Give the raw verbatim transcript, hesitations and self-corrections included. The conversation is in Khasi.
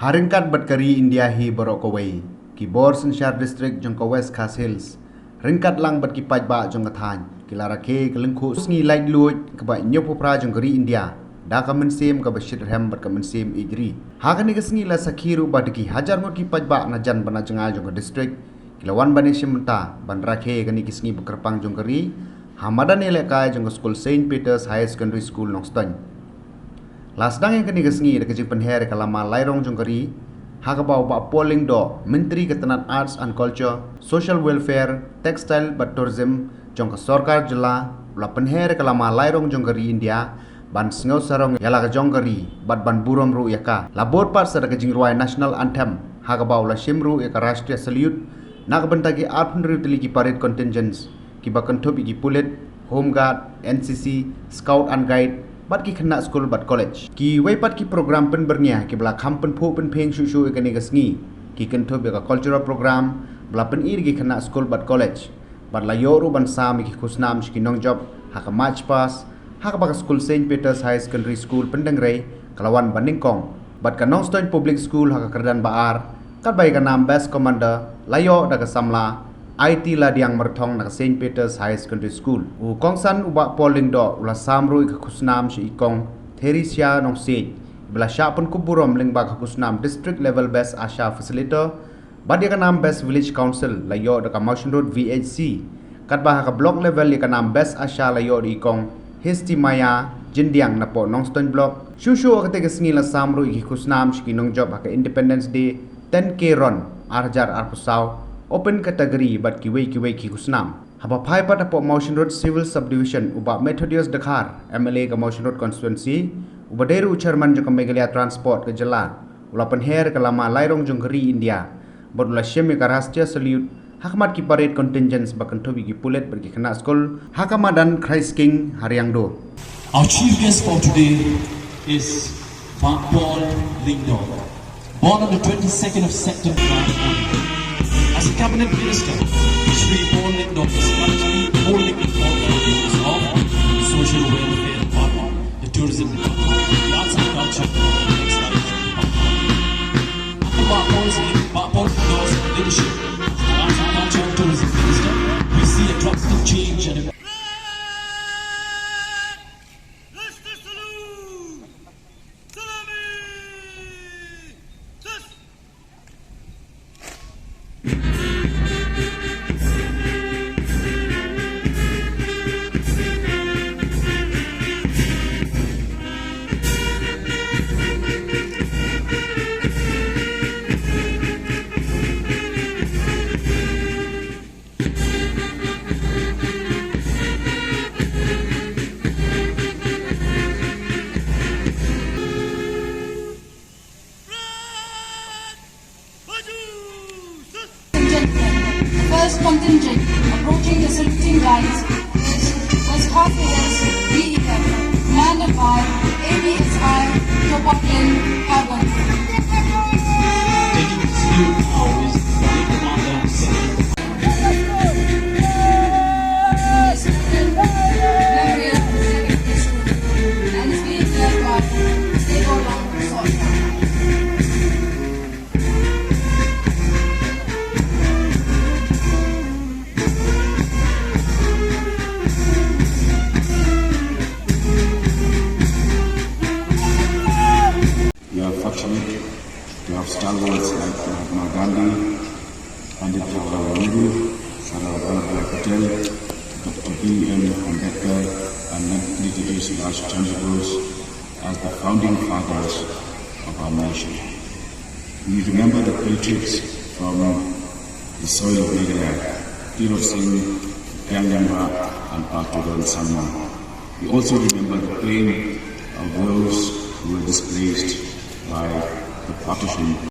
Ha ryngkat bad ka ri India hi baroh kawei, ki bor synshar district jong ka West Khasi Hills ryngkat lang bad ki paidbah jong ka thaiñ ki la rakhe ka lyngkhuh sngi laitluid kaba hynñiewphew phra jong ka ri India da ka mynsiem kaba shitrhem bad ka mynsiem ïeit ri. Ha kane ka sngi la sakhi ruh ba da ki hajar ngut ki paidbah na jan bad na jngai jong ka district ki la wan ban ïashim bynta ban rakhe kane ka sngi bakyrpang jong ka ri ha madan ïalehkai jong ka skul Saint Peter's Higher Secondary School Nongstoiñ. La sdang ïa kane ka sngi da ka jingpynher ïa ka lama lairong jong ka ri, ha kaba u Bah Paul Lyngdoh, Myntri ka tnat Arts and Culture, Social Welfare, Textile bad Tourism jong ka sorkar jylla, u la pynher ïa ka lama lairong jong ka ri India ban sngewsarong ïa la ka jong ka ri bad ban burom ruh ïa ka. La bud pat sa da ka jingrwai National Anthem, ha kaba u la shim ruh ïa ka Rashtriya Salute na ka bynta ki arphew hynriew tylli ki parade contingents, kiba kynthup ïa ki pulit, Home Guard, N C C, Scout and Guide bad ki khynnah skul bad college. Kiwei pat ki program pynbyrngia kiba la kham pynphuh pynphieng shuh shuh ïa kane ka sngi ki kynthup ïa ka cultural program ba la pyni da ki khynnah skul bad college, bad la ïoh ruh ban sam ïa ki khusnam sha ki nongjop ha ka march past, ha kaba ka skul Saint Peter's Higher Secondary School Pyndengrei ka la wan banyngkong, bad ka Nongstoiñ Public School ha ka kyrdan ba ar, katba ïa ka nam Best Commander la ïoh da ka samla Aiti Ladiang Myrthong na ka Saint Peter's Higher Secondary School. U kongsan u Bah Paul Lyngdoh u la sam ruh ïa ka khusnam sha i Kong Theresia Nongsiej, ba la shah pynkup burom lyngba ka khusnam District Level Best ASHA Facilitator, bad ïa ka nam Best Village Council la ïoh da ka Mawshynrut V H C. Katba ha ka block level ïa ka nam Best ASHA la ïoh da i Kong Hesti Maya Jyndiang napoh Nongstoiñ Block. Shuh shuh ha katei ka sngi la sam ruh ïa ki khusnam sha ki nongjop ha ka Independence Day ten K Run ar hajar arphew saw, open category bad kiwei kiwei ki khusnam. Haba phai pat hapoh Mawshynrut Civil Subdivision, u Bah Methodius Dkhar, M L A ka Mawshynrut Constituency, uba dei ruh u chairman jong ka Meghalaya Transport ka jylla, u la pynher ïa ka lama lairong jong ka ri India, bad u la shim ïa ka Rashtriya Salute ha khmat ki parade contingents ba kynthup ïa ki pulit bad ki khynnah skul ha ka madan Christ King ha Riangdo. Our chief guest for today is Bah Paul Lyngdoh, born on the twenty-second of September nineteen forty. As a cabinet minister, Shri Paul Lyngdoh is currently holding the portfolios of Social Welfare Department, the Tourism Department, the Arts and Culture Department, and the Textile Department. Under Bah Paul's, Bah Paul Lyngdoh's leadership as the Arts and Culture and Tourism Minister, we see a drastic change and a First contingent approaching the saluting lines is West Khasi Hills D E F, commanded by A P S I Topaklin Harbon. Taking the salute now is the Commander Second. And is being led by Stable Long Salt. We are fortunate to have stalwarts like Mahatma Gandhi, Pandit Jawaharlal Nehru, Sardar Vallabhbhai Patel, Doctor B M Ambedkar, and Netaji Subhash Chandra Bose as the founding fathers of our nation. We remember the patriots from the soil of Meghalaya, Tirot Sing, Kiang Nangbah, and Pa Touron Sangma. We also remember the pain of those who were displaced by the partition.